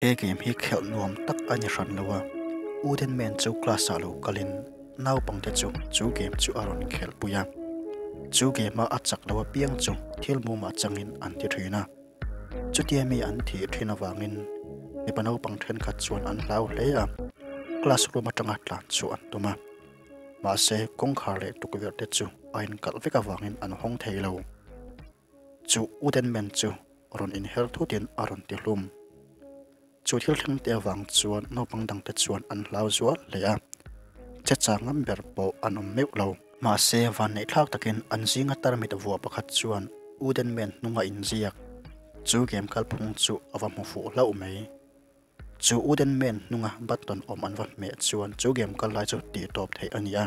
He game hi khelh nuam tak a ni hran lo a, Wooden Man chu class ah lo kalin naupangte chu chu game chu a rawn khelh pui a. Chu game a a chak lo apiang chu thil mumah changin an ti thin a. Chutia mi an thih thin avangin mipa naupang thenkhat chuan an hlau hle a, classroom atanga tlan chu an tum a. Mahse kawngkhar leh tukverh te chu a inkalh vek avangin an hawng thei lo. Chu Wooden Man chu rawn inher thutin a rawn ti hlum. Chu thil thleng te avang chuan naupang dangte chuan an hlau zual hle a, che chang ngam ber pawh an awm meuh lo. Mahse, vanneihthlak takin an zinga tarmit vuah pakhat chuan Wooden Man hnunga inziak chu game kalphung chu a va hmu fuh hlauh mai. Chu Wooden Man hnunga button awm an va hmeh chuan chu game kal lai chu tihtawp theih a ni a.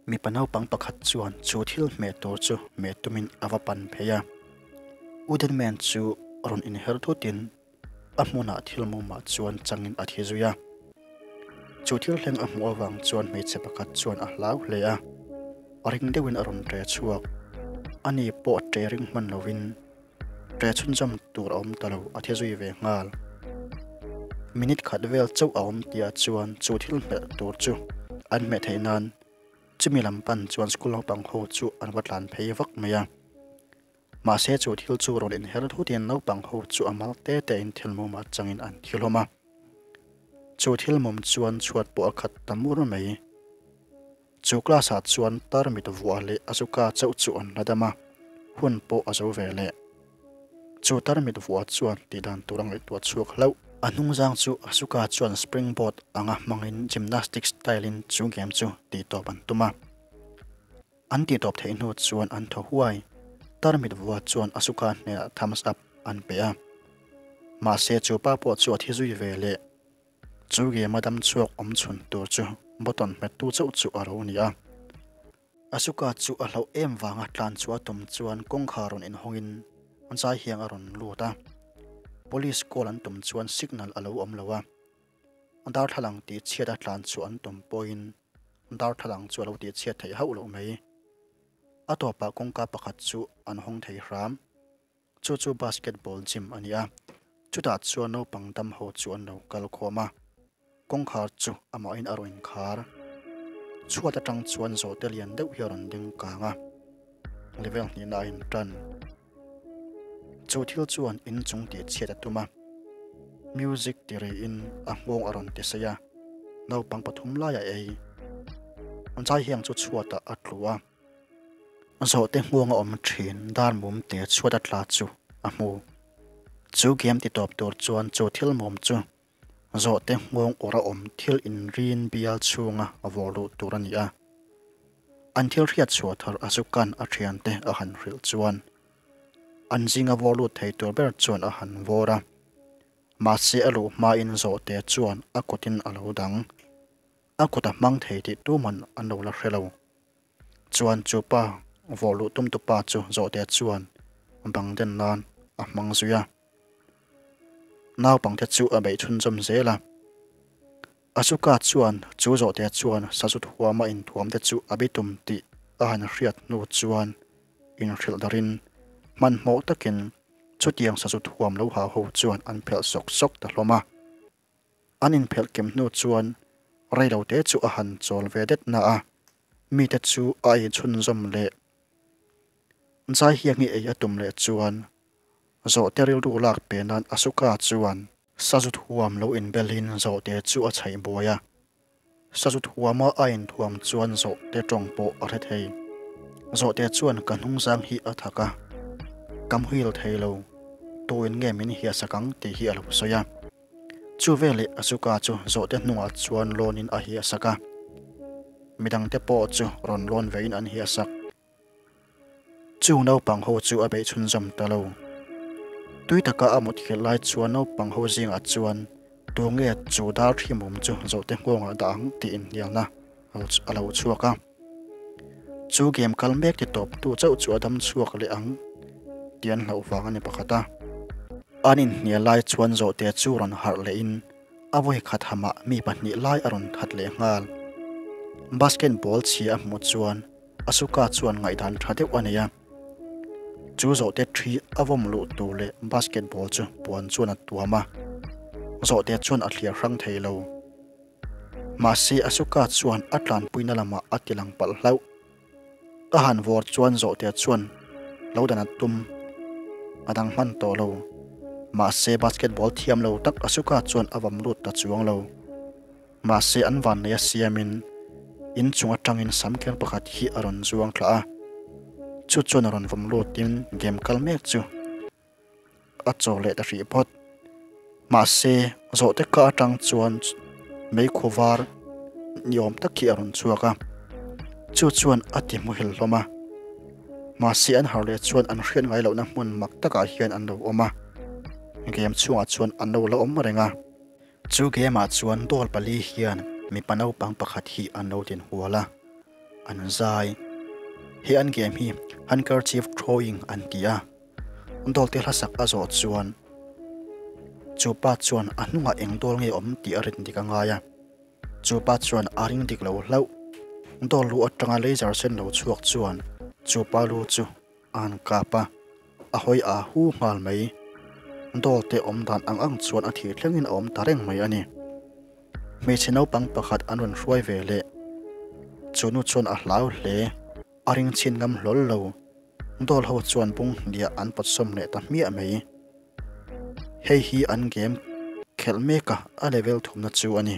Mipa naupang pakhat chuan chu thil hmeh tur chu hmeh tumin a va pan phei a. Wooden Man chu rawn inher thutin a hmunah thil mumah chuan changin a thi zui a. Chu thil thleng a hmuh avang chuan hmeichhe pakhat chuan a hlau hle a, a ring deuhin a rawn ṭe chhuak. Ani pawh ṭe ring hman lovin ṭe chhunzawm tur a awm ta lo, a thi zui ve nghal. Minute khat vel chauh a awm tihah chuan chu thil hmelh tur chu an hmeh theih nan chumi lam pan chuan school naupang ho chu an va tlan phei vak mai a. Mahse chu thil chu rawn inher thutin naupang ho chu a mal te te in thil mumah changin an thi hlawm a. Chu thil mum chuan chhuat pawh a khat ta mur mai. Chu class ah chuan tarmit vuah leh Azuka chauh chu an la dam a, hun pawh a zo ve leh. Chu tarmit vuah chuan tih dan tur a ngaihtuah chhuak hlauh. A hnungzang chu Azuka chuan springboard anga hmangin gymnastics style in chu game chu tihtawp an tum a. An tihtawp theih hnu chuan an thaw huai. Tarmit vua chuan Asuka hnenah thumbs up an pe a. Mahse chu pa pawh chu a thi zui ve leh. Chu game a dam chhuak awm chhun tur chu button hmettu chauh chu a ro ni a. Asuka chu a hlauh em vanga tlan chu a tum chuan kawngkhar rawn inhawngin zai hiang a rawn lut a. Police call an tum chuan signal a lo awm lo a. Darthlalang tih chhiat a tlan chu an tum pawhin Darthlalang chu a lo tih chhiat theih hauh loh mai. A tawpah kawngka pakhat chu an hawng thei hram. Chu chu basketball gym a ni a, chutah chuan naupang dam ho chu an lo kal khawm a. Kawngkhar chu amahin a rawn inkhar. Chhuat atang chuan zawhte lian deuh hi a rawn ding kang a, level hnihna a intan. Chu thil chuan inchung tih chhiat a tum a, music ti riin a nghawng a rawn ti sei a, naupang pathum lai a ei. Zai hiang chu chhuatah a tlu a, zawhte nghawng a awm thin dar mum te chhuat a tla chu a hmu. Chu game ti tawp tur chuan chu thil mum chu zawhte nghawng awrh a awm thil inrin bial chhunga a vawr luh tur a ni a. An thil hriat chhuah thar a zu kan a thiante a han hrilh chuan an zinga vawr lut thei tur ber chuan a han vawr a. Mahse a luh hmain zawhte chuan a kutin a lo dang. A kut a hmang thei tih tuman an lo la hre lo. Chuan chu pa vawr luh tum tu pa chu zawhte chuan bang den nan a hmang zui a. Naupangte chu a beih chhunzawm zel a. Asuka chuan chu zawhte chuan sazu thuama inthuamte chu a bitum tih a han hriat hnu chuan inhrilh darin hmanhmawh takin chutiang sazu thuam lo ha ho chuan an phelh sawk sawk ta hlawm a. An inphelh kem hnu chuan reilote chu a han chawl ve det na a, mite chu a ei chhunzawm leh. Zai hiangi ei a tum leh chuan Zawhte rilru lak pe nan Asuka chuan Sazu thuam lo inbelin zawhte chu a chhaih buai a. Sazu thuama a inthuam chuan zawhte tawng pawh a hre thei. Zawhte chuan ka hnungzang hi a thak a, ka muhil thei lo, tuin nge min hiahsak ang tih hi a lo sawi a. Chu veleh Asuka chu zawhte hnungah chuan lawnin a hiahsak a, midangte pawh chu rawn lawn vein an hiahsak. Chu naupang ho chu a beih chhunzawm ta lo. Tui taka a mut hil lai chuan naupang ho zingah chuan tunge chu dar thimawm chu zawhte nghawngah dah ang tih inhnialna a lo chhuak a. Chu game kal mek ti tawptu chauh chu a dam chhuak leh ang tih an hlauh vang a ni pakhat a. An inhnial lai chuan zawhte chu rawn harh lehin a vawi khat hamah mi pahnih lai a rawn that leh nghal. Basketball chhia a hmuh chuan Asuka chuan ngaihdan tha deuh a nei a, chu zawhte thi a vawm luh tur leh basketball chu puan chuan a tuam a. Zawhte chuan a thliar hrang thei lo. Mahse Asuka chuan a tlanpuina lamah a ti lang palh hlauh. Ka han vawr chuan zawhte chuan lo dan a tum a dang hman tawh lo. Mahse basketball thiam lo tak Asuka chuan a vam lut ta chuang lo. Mahse an vanneia siamin in chung atangin samkeng pakhat hi a rawn zuang thla a, chu chuan a rawn vawm lutin game kal mek chu a chaw leh ta hrih phawt. Mahse zawhte ka atang chuan meikhu var ni awm tak hi a rawn chhuak a, chu chuan a ti hmuhil hlawm a. Mahse an harh leh chuan an hriat ngai lohna hmun mak takah hian an lo awm a, game chhungah chuan an lo la awm reng a. Chu game ah chuan doll pali hian mipa naupang pakhat hi an lo din hual a, an zai. He an game hi handkerchief throwing an ti a, doll te hlasak a zawh chuan chu pa chuan a hnungah eng doll nge awm tih a rin dik a ngai a, chu pa chuan a ring dik lo hlauh. Doll lu atanga laser sen lo chhuak chuan chu pa lu chu A han kap a, a hawi a hu nghal mai. Doll te awm dan ang ang chuan a thih thlengin a awm ta reng mai a ni. Hmeichhe naupang pakhat an rawn hruai ve leh. Chu nu chuan a hlau hle, a ring chhin ngam hlawl lo. Doll ho chuan bung hniah an pawtsawm leh ta hmiah mai. Hei hi an game khelh mek a, a level thumna chu a ni.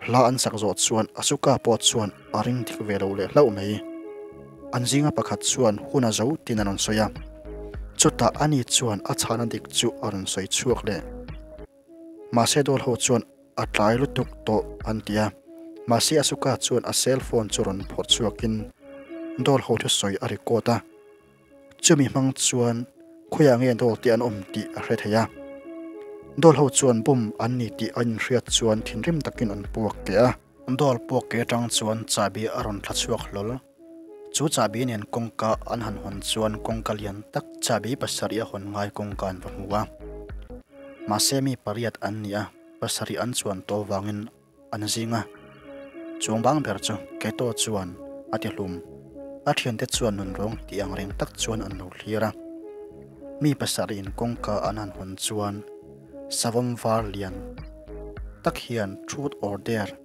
Hla an sak zawh chuan Asuka pawh chuan a ring dik ve lo leh hlauh mai. An zinga pakhat chuan hun a zo tiin a rawn sawi a. Chutah ani chuan a chhana dik chu a rawn sawi chhuak leh. Mahse Doll ho chuan a tlai lutuk tawh an ti a. Mahse Asuka chuan a cell phone chu rawn phawrh chhuakin Doll ho thusawi a record a. Chumi hmang chuan khawiah nge Doll te an awm tih a hre thei a. Doll ho chuan bum an ni tih a inhriat chuan thinrim takin an puak keh a. Doll puak keh atang chuan chahbi a rawn thla chhuak hlawl. Chu chahbi nen kawngka an han hawn chuan kawngka lian tak chahbi pasarih a hawn ngai kawngka an va hmu a. Mahse mi pariat an ni a, pasarih an chuan tawh vangin An zing a, chuang bang ber chu Keto chuan a ti hlum. A thiante chuan nun rawng tih ang reng tak chuan an lo thlir a. Mi pasarih in kawngka an han hawn chuan savawm var lian tak hian Truth or Dare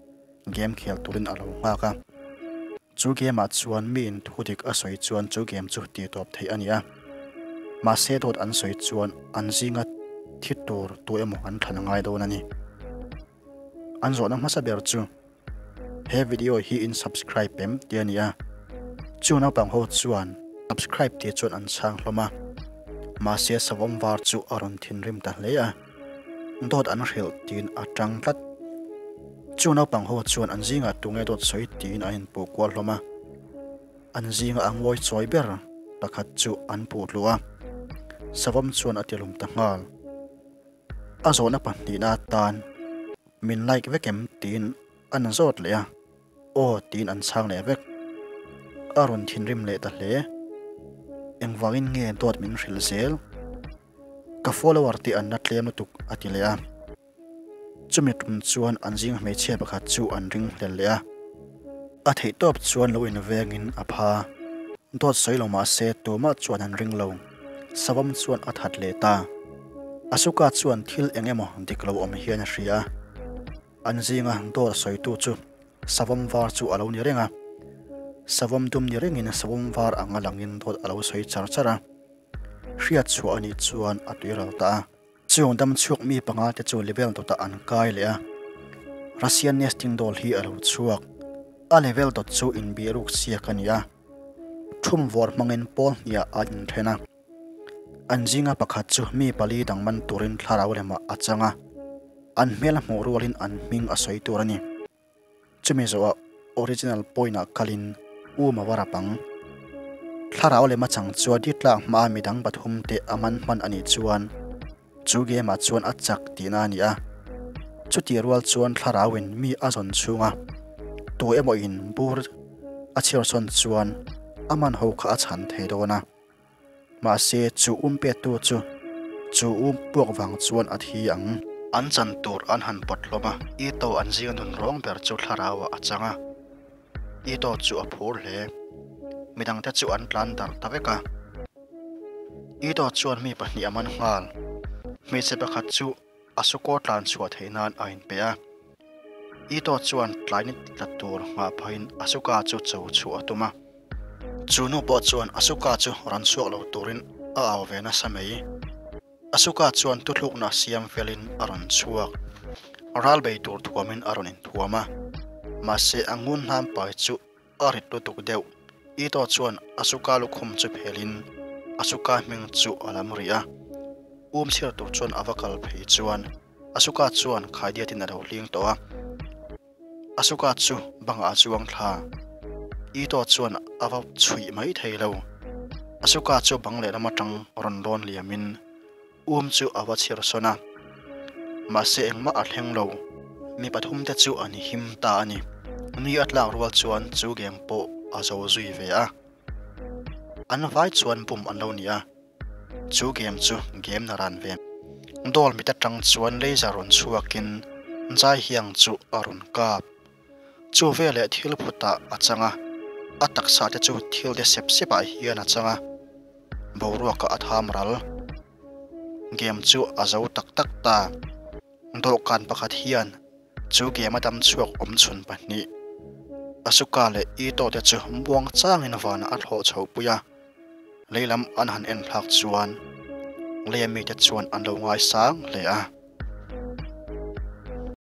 game khel turin a lo nghak a. Chu game ah chuan mi in thu dik a sawi chuan chu game chu tih tawp theih a ni a. Mahse dawt an sawi chuan an zinga thi tur tu emaw an thlan a ngai dawn a ni. An zawhna hmasa ber chu he video hi in subscribe em tih a ni a, chu naupang ho chuan subscribe tih chuan an chhang hlawm a, mahse savawm var chu a rawn thinrim ta hle a, dawt an hrilh tiin a tang tlat. Chu naupang ho chuan an zingah tunge dawt sawi tiin an inpuh kual hlawm a, an zinga a ngawi chawi ber pakhat chu an puh tluh a, savawm chuan a tilum ta nghal. A zawhna pahnihna atan min like vek em tiin an zawt leh a, aw tiin an chhang leh vek. A rawn thinrim leh ta hle. Engvangin nge dawt min hrilh zel? Ka follower te an la tlem lutuk a ti leh a. Chumi tum chuan an zinga hmeichhia pakhat chu an ring hlel leh a. A theihtawp chuan lo invengin a pha. Dawt sawi lo mah se tumah chuan an ring lo. Savawm chuan a that leh ta. Asuka chuan thil eng emaw dik lo awm hian a hria a. An zinga dawt sawitu chu Savawm var chu a lo ni reng a. Savawm dum ni rengin Savawm var anga langin dawt a lo sawi char char a. Hriat chhuah a nih chuan a tuiral ta a. Chung dam chhuak mi panga te chu level dawtah an kai leh a, Russian nesting doll hi a lo chhuak. A level dawt chu inbihruk siak a ni a, thum vawr hmangin pawl hniah a inthen a. An zinga pakhat chu mi pali dang man turin thlarau lemah a chang a, an hmel a hmuh rualin an hming a sawi tur a ni. Chumi zawhah original point ah kalin U Mawara pang thlarau lem a chang chuan i tlak hmaa midang pathum te a man hman a nih chuan chu game ah chuan a chak tihna a ni a. Chutih rual chuan thlarau in mi a zawn chhunga tu emaw in bur a chhiarsawn chuan a man ho kha a chhan thei dawn a. Mahse, chu um pettu chu chu um puak vang chuan a thi ang. An chan tur an han pawt hlawm a, Ito an zinga nun rawng ber chu thlarauah a chang a. Ito chu a phur hle. Midangte chu an tlan darh ta vek a. Ito chuan mi pahnih a man nghal. Hmeichhe pakhat chu. Asuko tlan chhuah theih nan a inpe a. Ito chuan tlai ni tla tur nghah phahin Asuka chu cho chhuah a tum a. Chu nu pawh chuan Asuka chu rawn chhuak lo turin a au ve nasa mai. Asuka chuan tuthlukna siam felin a rawn chhuak. Ral bei tur thuamin a rawn inthuam a. Mahse a ngun hnam pai chu a rit lutuk deuh. Ito chuan Asuka lukhum chu phelin Asuka hming chu a lam rih a. Um chhiar tur chuan a va kal phei chuan Asuka chuan khaidiatin a lo hling tawh a. Asuka chu bangah a chuang thla. Ito chuan a va chhuih mai thei lo. Asuka chu bang lehlam atang rawn lawn liamin Um chu a va chhir sawn a, mahse engmah a thleng lo. Mi pathumte chu an him ta a ni. Ni a tlak rual chuan chu game pawh a zo zui ve a. An vai chuan bum an lo ni a, chu game chu game na ran ve. Dawl mit atang chuan laser rawn chhuakin Jai Hiang chu a rawn kap. Chu veleh thil phutah a chang a, a taksa te chu thil de sep sep ah hian a chang a. Boruakah a tham ral. Game chu a zo tak tak ta. Dawhkan pakhat hian chu game a dam chhuak awm chhun pahnih Asuka leh Ito te chu muang changin vanah a thlawh chho pui a. Lei lam an han en thlak chuan leia mite chuan an lo ngaisang hle a.